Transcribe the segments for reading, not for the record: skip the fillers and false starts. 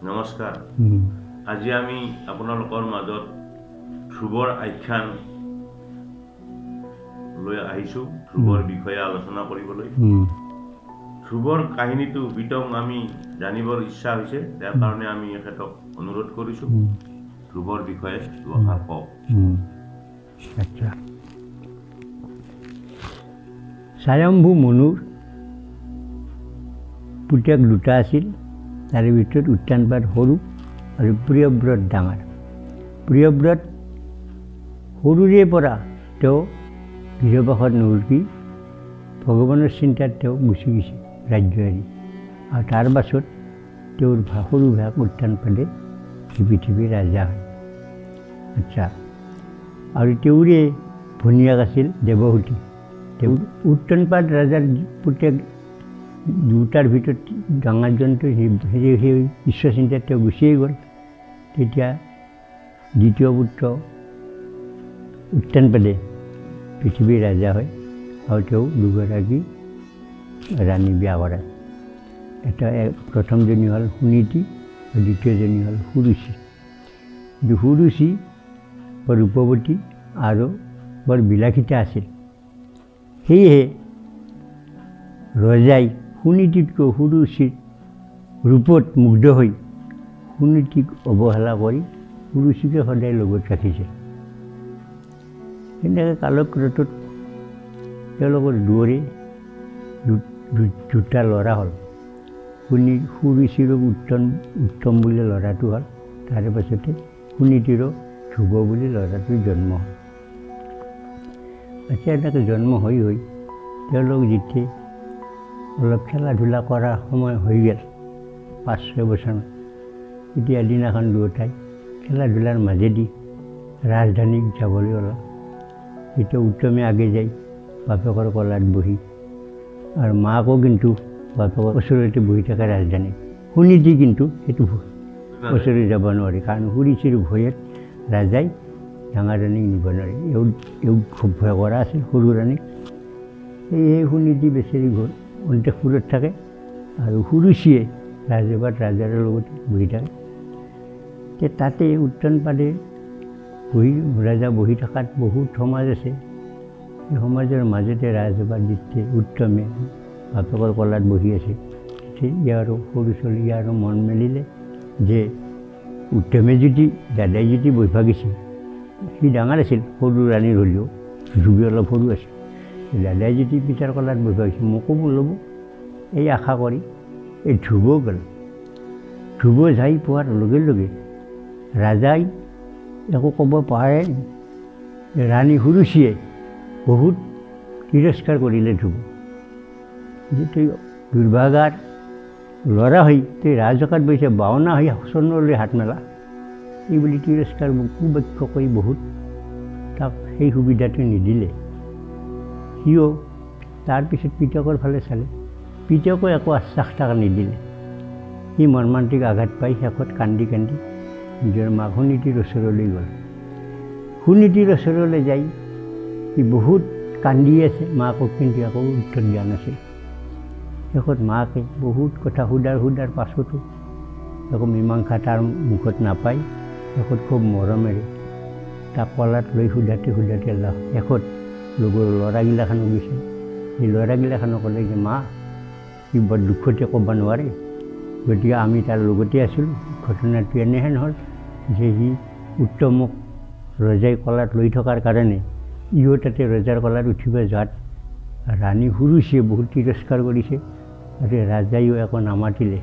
নমস্কাৰ। আজি আমি আপোনালোকৰ মাজত ধ্ৰুৱৰ আখ্যান লৈ আহিছোঁ, ধ্ৰুৱৰ বিষয়ে আলোচনা কৰিবলৈ। ধ্ৰুৱৰ কাহিনীটো বিতং আমি জানিবৰ ইচ্ছা হৈছে, তাৰ কাৰণে আমি এখেতক অনুৰোধ কৰিছোঁ ধ্ৰুৱৰ বিষয়ে দুআষাৰ কওক। আচ্ছা, স্বয়ম্ভু মনুৰ পুতেক দুটা আছিল। তাৰে ভিতৰত উত্তানপাদ সৰু আৰু প্ৰিয়ব্ৰত ডাঙৰ। প্ৰিয়ব্ৰত সৰুৰে পৰা তেওঁ গৃহবাসত নুলকি ভগৱানৰ চিন্তাত তেওঁ গুচি গৈছে ৰাজ্য এৰি। আৰু তাৰ পাছত তেওঁৰ সৰু ভায়েক উত্তানপাদে এই পৃথিৱীৰ ৰাজা হয়। আচ্ছা, আৰু তেওঁৰে ভনীয়েক আছিল দেৱহূতি। তেওঁ উত্তানপাদ ৰাজাৰ পুতেক দুটাৰ ভিতৰত ডাঙৰজনটো সেই ঈশ্বৰ চিন্তাত তেওঁ গুচিয়ে গ'ল। তেতিয়া দ্বিতীয় পুত্ৰ উত্তানপাদে পৃথিৱীৰ ৰাজা হয় আৰু তেওঁ দুগৰাকী ৰাণী বিয়া কৰায়। এটা প্ৰথমজনী হ'ল সুনীতি আৰু দ্বিতীয়জনী হ'ল সুৰুচি। কিন্তু সুৰুচি বৰ ৰূপৱতী আৰু বৰ বিলাসিতা আছিল। সেয়েহে ৰজাই সুনীতিতকৈ সুৰুচিৰ ৰূপত মুগ্ধ হৈ সুনীতিক অৱহেলা কৰি সুৰুচিকে সদায় লগত ৰাখিছে। সেনেকৈ কালক্ৰটোত তেওঁলোকৰ দুৱৰে দুটা ল'ৰা হ'ল। সুৰুচিৰো উত্তম বুলি ল'ৰাটো হ'ল, তাৰে পাছতে সুনীতিৰো ধ্ৰুৱ বুলি ল'ৰাটোৰ জন্ম হ'ল। আচ্ছা, এনেকৈ জন্ম হৈ হৈ তেওঁলোক যেতিয়া অলপ খেলা ধূলা কৰাৰ সময় হৈ গ'ল, 5-6 বছৰমান, তেতিয়া এদিনাখন দুয়োটাই খেলা ধূলাৰ মাজেদি ৰাজধানীত যাবলৈ ওলাল। তেতিয়া উত্তমে আগে যায় বাপেকৰ কলাত বহি, আৰু মাকো কিন্তু বাপেকৰ ওচৰতে বহি থাকে ৰাজধানীত। সুনীতি কিন্তু সেইটো ওচৰলৈ যাব নোৱাৰে, কাৰণ সুৰুচিৰ ভয়ত ৰাজাই ডাঙৰ ৰাণীক নিব নোৱাৰে। এওঁ খুব ভয় কৰা আছিল সৰু ৰাণীক। সেয়েহে সুনীতি বেচেৰি ঘৰ অন্তঃপুৰত থাকে আৰু সুৰুচিয়ে ৰাজসভাত ৰাজাৰ লগতে বহি থাকে। তে তাতে উত্তানপাদে বহি ৰাজা বহি থকাত বহুত সমাজ আছে। সেই সমাজৰ মাজতে ৰাজসভাত যেতিয়া উত্তমে বাপেকৰ কলাত বহি আছে, তেতিয়া ইয়াৰো সৰু ছোৱালী ইয়াৰো মন মেলিলে যে উত্তমে যদি দাদাই যদি বহিব গৈছে, সি ডাঙৰ আছিল সৰু ৰাণীৰ হ'লেও ধ্ৰুৱী অলপ সৰু আছিল, দাদাই যদি পিতাৰ কলাত বহিব গৈছে মোকো ল'ব, এই আশা কৰি এই ধ্ৰুৱ গ'ল। ধ্ৰুৱ যাই পোৱাৰ লগে লগে ৰাজাই একো ক'ব পাৰে, ৰাণী সুৰুচিয়ে বহুত তিৰস্কাৰ কৰিলে ধ্ৰুৱ, যে তই দুৰ্ভাগাৰ ল'ৰা হৈ তই ৰাজকাত বহিছে, বাওনা হৈ চৰণলৈ হাত মেলা, এই বুলি তিৰস্কাৰ কুবাক্য কৰি বহুত তাক সেই সুবিধাটো নিদিলে। সিও তাৰপিছত পিতেকৰ ফালে চালে, পিতেকো একো আশ্বাস তাক নিদিলে। সি মৰ্মান্তিক আঘাত পাই শেষত কান্দি কান্দি নিজৰ মাক সুনীতিৰ ওচৰলৈ গ'ল। সুনীতিৰ ওচৰলৈ যাই সি বহুত কান্দি আছে, মাকক কিন্তু একো উত্তৰ দিয়া নাছিল। শেষত মাকে বহুত কথা সোধাৰ পাছতো একো মীমাংসা তাৰ মুখত নাপায় শেষত খুব মৰমেৰে তাক কলাত লৈ সোধাতে সোধাতে শেষত লগৰ ল'ৰাগিলাখানো গৈছে। সেই ল'ৰাগিলাখানো ক'লে যে মা সি বৰ দুখতে ক'ব নোৱাৰে, গতিকে আমি তাৰ লগতে আছিলোঁ। ঘটনাটো এনেহেন হ'ল যে সি উত্তমক ৰজাই কলাত লৈ থকাৰ কাৰণে ইও তাতে ৰজাৰ কলাত উঠিব যোৱাত ৰাণী সুৰুচিয়ে বহুত তিৰস্কাৰ কৰিছে আৰু ৰাজাইও একো নামাতিলে।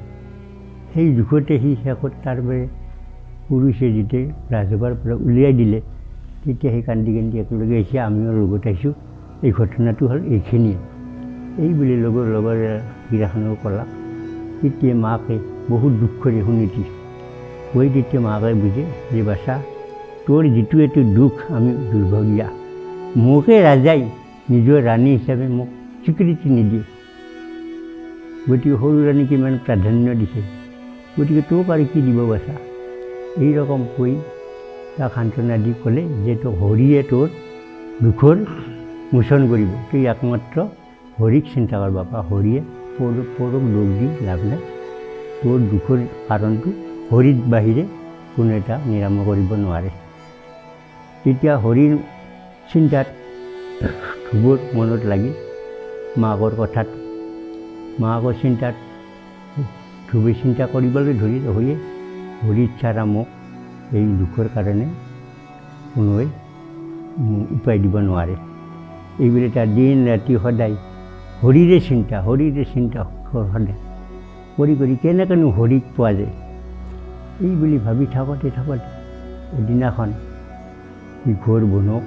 সেই দুখতে সি শেষত তাৰ বাবে সুৰুচিয়ে যেতিয়া ৰাজসভাৰ পৰা উলিয়াই দিলে, তেতিয়া সি কান্দি কান্দি একেলগে আহিছে, আমিও লগত আহিছোঁ, এই ঘটনাটো হ'ল এইখিনিয়ে এই বুলি লগৰ লগৰ গিৰাখনেও ক'লাক। তেতিয়া মাকে বহুত দুখ কৰি সুনীতি কৈ তেতিয়া মাকে বুজে যে বাচা তোৰ যিটো এইটো দুখ আমি দুৰ্ভগীয়া, মোকে ৰাজাই নিজৰ ৰাণী হিচাপে মোক স্বীকৃতি নিদিয়ে, গতিকে সৰু ৰাণীক ইমান প্ৰাধান্য দিছে, গতিকে তোক আৰু কি দিব বাচা, এইৰকম কৈ তাক সান্তনা দি ক'লে যে তোক হৰিয়ে তোৰ দুখৰ মোচন কৰিব, তই একমাত্ৰ হৰিক চিন্তা কৰিব, বা হৰিয়ে পৰক দোষ দি লাভ নাই, তোৰ দুখৰ কাৰণটো হৰিত বাহিৰে কোনো এটা নিৰাময় কৰিব নোৱাৰে। তেতিয়া হৰিৰ চিন্তাত ধ্ৰুৱৰ মনত লাগিল মাকৰ কথাত। মাকৰ চিন্তাত ধ্ৰুৱে চিন্তা কৰিবলৈ ধৰিলে, হৈয়ে হৰিৰ ছাৰা মোক এই দুখৰ কাৰণে কোনোৱে উপায় দিব নোৱাৰে। এইবুলি তাৰ দিন ৰাতি সদায় হৰিৰে চিন্তা, হৰিৰে চিন্তা সদায় কৰি কৰি কেনেকৈনো হৰিক পোৱা যায় এই বুলি ভাবি থাকোঁতে থাকোঁতে এদিনাখন সি ঘোৰ বনক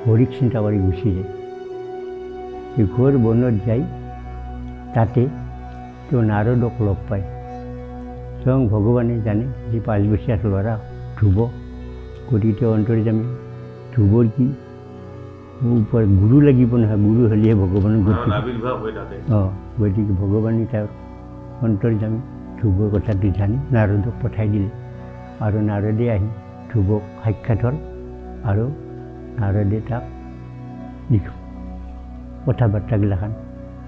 হৰিক চিন্তা কৰি গুচি যায়। সি ঘোৰ বনত যাই তাতে তেওঁ নাৰদক লগ পায়। স্বয়ং ভগৱানে জানে যে 5 বছৰীয়া ল'ৰা ধ্ৰুৱ, গতিকে তেওঁ অন্তৰ্যামী। ধ্ৰুৱৰ কি ওপৰত গুৰু লাগিব নহয়, গুৰু হ'লেহে ভগৱানৰ গতি। গতিকে ভগৱানে তেওঁৰ অন্তৰ্যামী ধ্ৰুৱৰ কথাটো জানি নাৰদক পঠাই দিলে আৰু নাৰদে আহি ধ্ৰুৱক সাক্ষাৎ হ'ল আৰু নাৰদে তাক কথা বাৰ্তাগিলাখান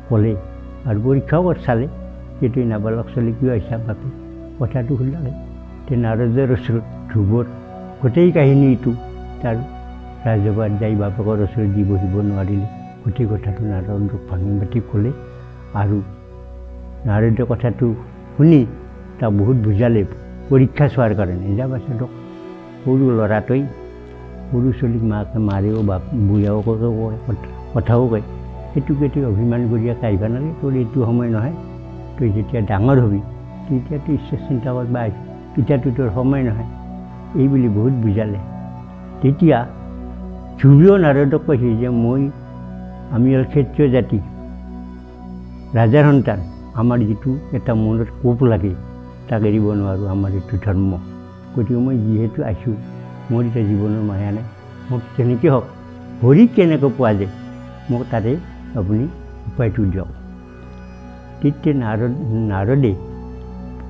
ক'লে আৰু পৰীক্ষাও চালে যে তুই নাবালক চলি কিয় আহিছা বাপে, কথাটো শুনালে। তে নাৰদৰ ওচৰত ধ্ৰুৱৰ গোটেই কাহিনীটো তাৰ ৰাজসভাত যাই বাপেকৰ ওচৰত দি বহিব নোৱাৰিলে, গোটেই কথাটো নাৰদক ভাঙি পাতি ক'লে আৰু নাৰদে কথাটো শুনি তাক বহুত বুজালে পৰীক্ষা চোৱাৰ কাৰণে। যা বাচ্চাটোক সৰু ল'ৰাটোৱে সৰু ছোৱালীক মাকে মাৰেও বাপ বুঢ়াও কয়, কথাও কয়, সেইটোকে তুই অভিমান কৰি আহিব নালাগে, তোৰ এইটো সময় নহয়, তই যেতিয়া ডাঙৰ হ'বি তেতিয়া তুই ঈশ্বৰ চিন্তা কৰবা আহিবি, এতিয়াতো তোৰ সময় নহয়, এই বুলি বহুত বুজালে। তেতিয়া ধ্ৰুৱেও নাৰদক কৈছে যে আমি হ'ল ক্ষত্ৰিয় জাতি, ৰাজাৰ সন্তান, আমাৰ যিটো এটা মনত কোপ লাগে তাক এৰিব নোৱাৰোঁ, আমাৰ এইটো ধৰ্ম। গতিকে মই যিহেতু আহিছোঁ, মোৰ এতিয়া জীৱনৰ মায়া নাই, মোক যেনেকৈ হওক হৰিক কেনেকৈ পোৱা যায় মোক তাতে আপুনি উপায়টো দিয়ক। তেতিয়া নাৰদে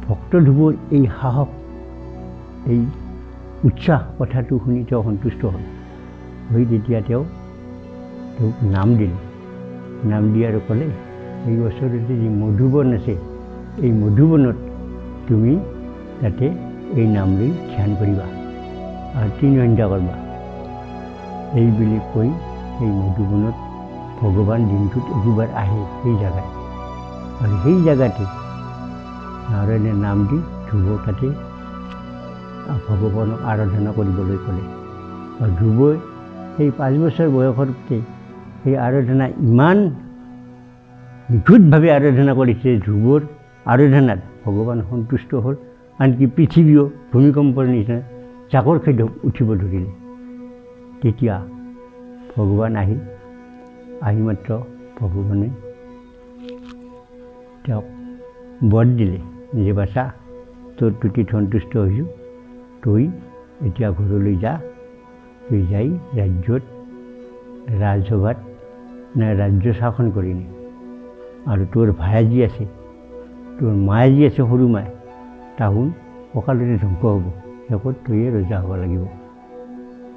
ভক্ত ধ্ৰুৱৰ এই সাহস, এই উৎসাহ কথাটো শুনি তেওঁ সন্তুষ্ট হ'ল। হৈ তেতিয়া তেওঁক নাম দিলে। নাম দি আৰু ক'লে এই ওচৰতে যি মধুবন আছে এই মধুবনত তুমি তাতে এই নাম লৈ ধ্যান কৰিবা আৰু তিনি সন্ধ্যা কৰবা। এই বুলি কৈ সেই মধুবনত ভগৱান দিনটোত একোবাৰ আহে সেই জেগাত আৰু সেই জেগাতে নাৰায়ণে নাম দি ধ্ৰুৱ তাতে ভগৱানক আৰাধনা কৰিবলৈ ক'লে। আৰু ধ্ৰুৱই সেই 5 বছৰ বয়সতে সেই আৰাধনা ইমান নিখুঁতভাৱে আৰাধনা কৰিছে, ধ্ৰুৱৰ আৰাধনাত ভগৱান সন্তুষ্ট হ'ল। আনকি পৃথিৱীও ভূমিকম্পৰ নিচিনা জাকৰ খাই উঠিব ধৰিলে। তেতিয়া ভগৱান আহিল, আহি মাত্ৰ ভগৱানে তেওঁক বৰ দিলে যে বাচা তোৰ তুতিত সন্তুষ্ট হৈছোঁ, তই এতিয়া ঘৰলৈ যা, তুই যাই ৰাজ্যত ৰাজসভাত নে ৰাজ্য শাসন কৰিনি, আৰু তোৰ ভায়াজী আছে, তোৰ মায়ে যি আছে সৰু মায়ে, তাহোন অকালতে ধ্বংস হ'ব, শেষত তয়ে ৰজা হ'ব লাগিব।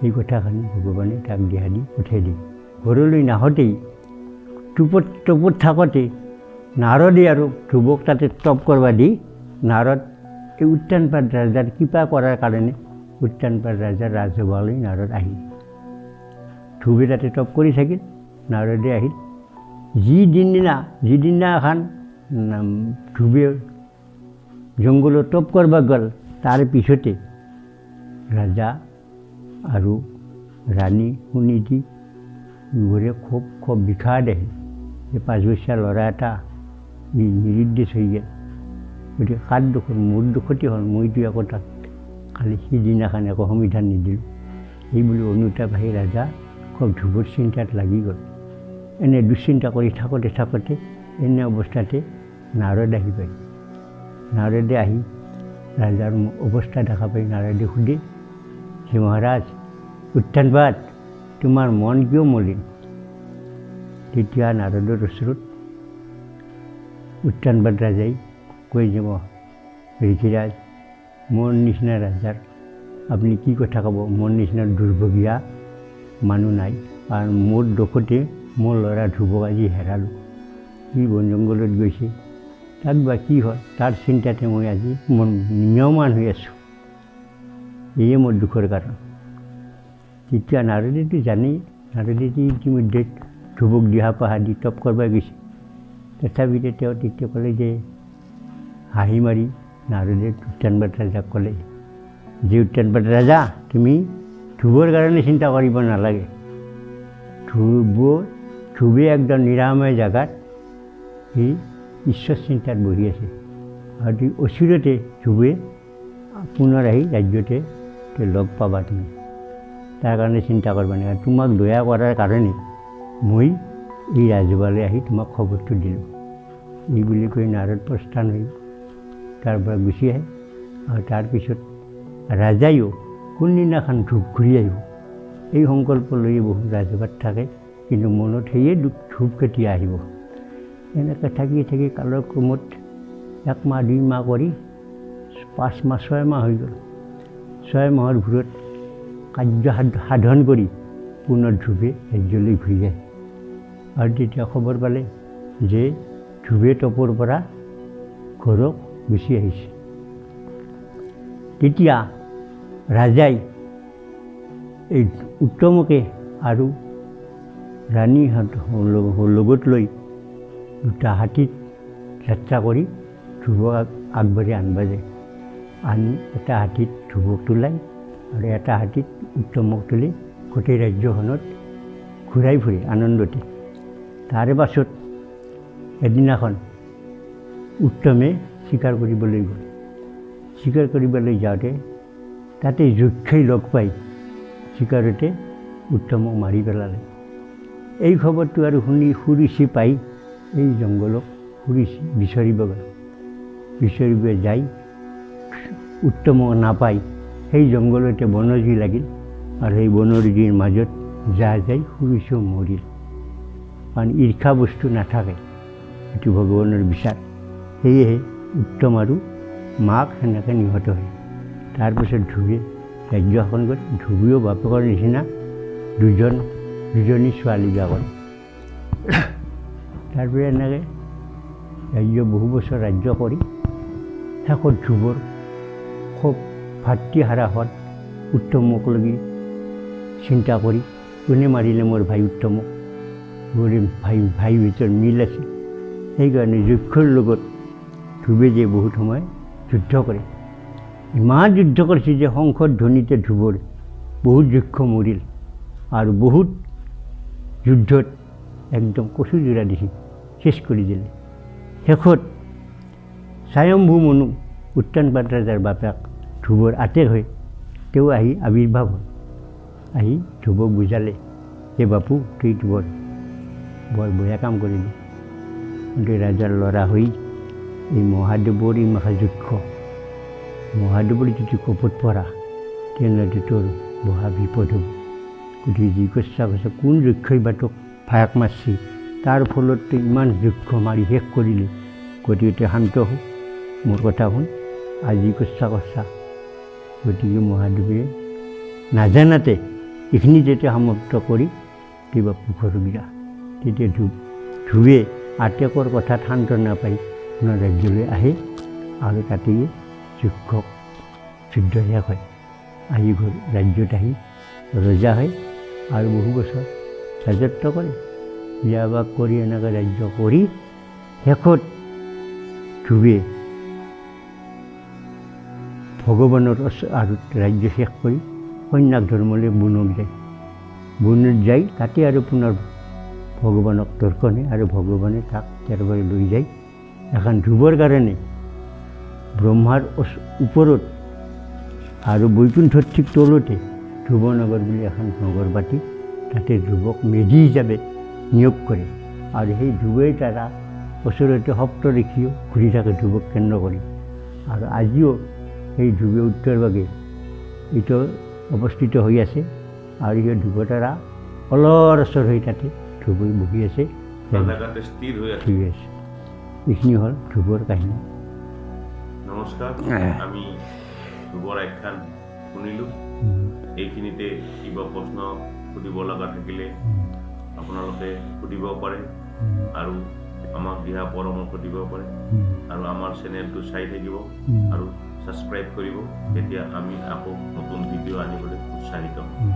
এই কথাখিনি ভগৱানে তাক দিহা দি পঠিয়াই দিয়ে। ঘৰলৈ নাহোঁতেই টোপত থাকোঁতে নাৰদে আৰু ধ্ৰুৱক তাতে টপ কৰিব দি নাৰদ এই উত্তানপাদ ৰাজাৰ কৃপা কৰাৰ কাৰণে উত্তানপাদ ৰাজাৰ ৰাজসভালৈ নাৰদ আহিল। ধ্ৰুৱে তাতে টপ কৰি থাকিল, নাৰদে আহিল। যিদিনাখন ধ্ৰুৱে জংঘলত টপ কৰিব গ'ল, তাৰ পিছতে ৰাজা আৰু ৰাণী সুনীতি দুয়োৰে খুব খুব বিষাদ আহিল যে 5 বছৰীয়া ল'ৰা এটা নিৰুদ্দেশ হৈ গ'ল, গতিকে কাৰ দুখত, মোৰ দুখতে হ'ল, মইতো একো তাক খালি সিদিনাখন একো সমিধান নিদিলোঁ। এই বুলি অনুতাপ আহি ৰাজা খুব ধ্ৰুৱৰ চিন্তাত লাগি গ'ল। এনে দুশ্চিন্তা কৰি থাকোঁতে থাকোঁতে এনে অৱস্থাতে নাৰদ আহি পায়। নাৰদে আহি ৰাজাৰ অৱস্থা দেখা পাই নাৰদে সোধে যে মহাৰাজ উত্তানপাদ, তোমাৰ মন কিয় মলিন? তেতিয়া নাৰদৰ ওচৰত উত্তানপাদ ৰাজাই কৈ যাব, ঋষিৰাজ, মোৰ নিচিনা ৰাজাৰ আপুনি কি কথা ক'ব, মোৰ নিচিনা দুৰ্ভগীয়া মানুহ নাই, কাৰণ মোৰ দোষতে মোৰ ল'ৰা ধ্ৰুৱক আজি হেৰালোঁ, সি বন জংঘলত গৈছে, তাত বা কি হ'ল তাৰ চিন্তাতে মই আজি নিয়মান হৈ আছোঁ। এয়ে মোৰ দুখৰ কাৰণ। তেতিয়া নাৰদেতো জানেই, নাৰদেতো ইতিমধ্যে ধ্ৰুৱক দিহা পাহা দি তপ কৰিব গৈছে। তথাপিতো তেওঁ তেতিয়া ক'লে যে হাঁহি মাৰি নাৰদে উত্তানপাত ৰাজাক ক'লে যে উত্তানপাত ৰাজা, তুমি ধ্ৰুৱৰ কাৰণে চিন্তা কৰিব নালাগে। ধ্ৰুৱে একদম নিৰাময় জেগাত সি ঈশ্বৰ চিন্তাত বহি আছে আৰু অচিৰতে ধ্ৰুৱে পুনৰ আহি ৰাজ্যতে লগ পাবা তুমি, তাৰ কাৰণে চিন্তা কৰিব নালাগে। তোমাক দয়া কৰাৰ কাৰণে মই এই ৰাজসভালৈ আহি তোমাক খবৰটো দিলোঁ। এই বুলি কৈ নাৰদ প্ৰস্থান হৈ তাৰ পৰা গুচি আহে। আৰু তাৰপিছত ৰাজায়ো কোনদিনাখন ধ্ৰুৱ ঘূৰি আহিব এই সংকল্প লৈয়ে বহু ৰাজসভাত থাকে, কিন্তু মনত সেয়ে ধ্ৰুৱ কেতিয়া আহিব। এনেকৈ থাকি থাকি কালৰ ক্ৰমত 1 মাহ 2 মাহ কৰি 5 মাহ 6 মাহ হৈ গ'ল। 6 মাহৰ ঘূৰত কাৰ্য সাধন কৰি পুনৰ ধ্ৰুৱে ৰাজ্যলৈ ঘূৰি যায়। আৰু তেতিয়া খবৰ পালে যে ধ্ৰুৱে তপৰ পৰা ঘৰক গুচি আহিছে। তেতিয়া ৰাজাই এই উত্তমকে আৰু ৰাণীহঁত লগত লৈ দুটা হাতীত যাত্ৰা কৰি ধ্ৰুৱক আগবাঢ়ি আনিব যায়। আনি এটা হাতীত ধ্ৰুৱক তোলাই আৰু এটা হাতীত উত্তমক তুলি গোটেই ৰাজ্যখনত ঘূৰাই ফুৰে আনন্দতে। তাৰে পাছত এদিনাখন উত্তমে চিকাৰ কৰিবলৈ গ'ল। চিকাৰ কৰিবলৈ যাওঁতে তাতে যক্ষই লগ পাই চিকাৰতে উত্তমক মাৰি পেলালে। এই খবৰটো আৰু শুনি সুৰুচি পাই এই জংঘলক সুৰুচি বিচাৰিব গ'ল। বিচাৰিব যাই উত্তমক নাপাই সেই জংঘলতে বনজুই লাগিল আৰু সেই বনৰ জুইৰ মাজত যা যাই সুৰুচিও মৰিল। কাৰণ ঈৰ্ষা বস্তু নাথাকে, এইটো ভগৱানৰ বিচাৰ। সেয়েহে উত্তম আৰু মাক সেনেকৈ নিহত হয়। তাৰপিছত ধ্ৰুৱে ৰাজ্য শাসন কৰে। ধ্ৰুৱেও বাপেকৰ নিচিনা দুজনী ছোৱালী বিয়া কৰে। তাৰপিছত এনেকৈ ৰাজ্য বহু বছৰ ৰাজ্য কৰি শেষত ধ্ৰুৱৰ খুব ভাতৃহাৰা হোৱাত উত্তমক লাগি চিন্তা কৰি কোনে মাৰিলে মোৰ ভাই উত্তমক, মোৰ ভাই ভিতৰত মিল আছে। সেইকাৰণে যক্ষৰ লগত ধ্ৰুৱে যে বহুত সময় যুদ্ধ কৰে। ইমান যুদ্ধ কৰিছে যে শংখৰ ধ্বনিতে ধ্ৰুৱৰ বহুত যক্ষ মৰিল আৰু বহুত যুদ্ধত একদম কচু জোৰা দিছে, শেষ কৰি দিলে। শেষত স্বয়ম্ভু মনু উত্তানপাত ৰাজাৰ বাপেক ধ্ৰুৱৰ আতেক হৈ তেওঁ আহি আৱিৰ্ভাৱ হ'ল। আহি ধ্ৰুৱক বুজালে যে বাপু, তুই বৰ বেয়া কাম কৰিলি। কিন্তু ৰাজাৰ ল'ৰা হৈ এই মহাদেৱৰ এই মাখা যক্ষ, মহাদেৱৰ যদি কোপত পৰা তেনেহ'লে তোৰ বহা বিপদ হ'ব। গতিকে যি কৰিছা কৈছে, কোন যক্ষই বা তোক ভায়েক মাৰছি, তাৰ ফলত তই ইমান যক্ষ মাৰি শেষ কৰিলি, গতিকে তই শান্ত হ, মোৰ কথা শুন, আজি কৰিছা কৰিছা। গতিকে মহাদেৱে নাজানাতে এইখিনি যেতিয়া সমাপ্ত কৰি তুই বাপু ঘৰত যা। তেতিয়া ধ্ৰুৱে আতেকৰ কথাত সান্তনা পাই পুনৰ ৰাজ্যলৈ আহে আৰু তাতেই যক্ষক যুদ্ধ শেষ হয়। আহি ঘৰ ৰাজ্যত আহি ৰজা হয় আৰু বহু বছৰ ৰাজত্ব কৰে। বিয়া বাস কৰি এনেকৈ ৰাজ্য কৰি শেষত ধ্ৰুৱে ভগৱানৰ আৰু ৰাজ্য শেষ কৰি সন্ন্যাস ধৰ্মলৈ বনত যায়। বনত যাই তাতে আৰু পুনৰ ভগৱানক দৰ্শন হয় আৰু ভগৱানে তাক তাৰ পৰা লৈ যায়। এখন ধ্ৰুৱৰ কাৰণে ব্ৰহ্মাৰ ওপৰত আৰু বৈকুণ্ঠৰ ঠিক তলতে ধ্ৰুৱনগৰ বুলি এখন নগৰ পাতি তাতে ধ্ৰুৱক মেধি হিচাপে নিয়োগ কৰে। আৰু সেই ধ্ৰুৱই তাৰা ওচৰতে সপ্তঋষিও ঘূৰি থাকে ধ্ৰুৱক কেন্দ্ৰ কৰি। আৰু আজিও সেই ধ্ৰুৱে উত্তৰ ভাগে এইটো অৱস্থিত হৈ আছে আৰু সেই ধ্ৰুৱতাৰা অলৰ ওচৰ হৈ তাতে ধ্ৰুৱই বহি আছে, স্থিৰ হৈ আছে। এইখিনি হ'ল ধ্ৰুৱৰ কাহিনী। নমস্কাৰ, আমি ধ্ৰুৱৰ আখ্যান শুনিলোঁ। এইখিনিতে কিবা প্ৰশ্ন সুধিব লগা থাকিলে আপোনালোকে সুধিব পাৰে আৰু আমাক দিহা পৰামৰ্শ দিব পাৰে আৰু আমাৰ চেনেলটো চাই থাকিব আৰু ছাবস্ক্ৰাইব কৰিব, তেতিয়া আমি আকৌ নতুন ভিডিঅ' আনিবলৈ উৎসাহিত হ'ম।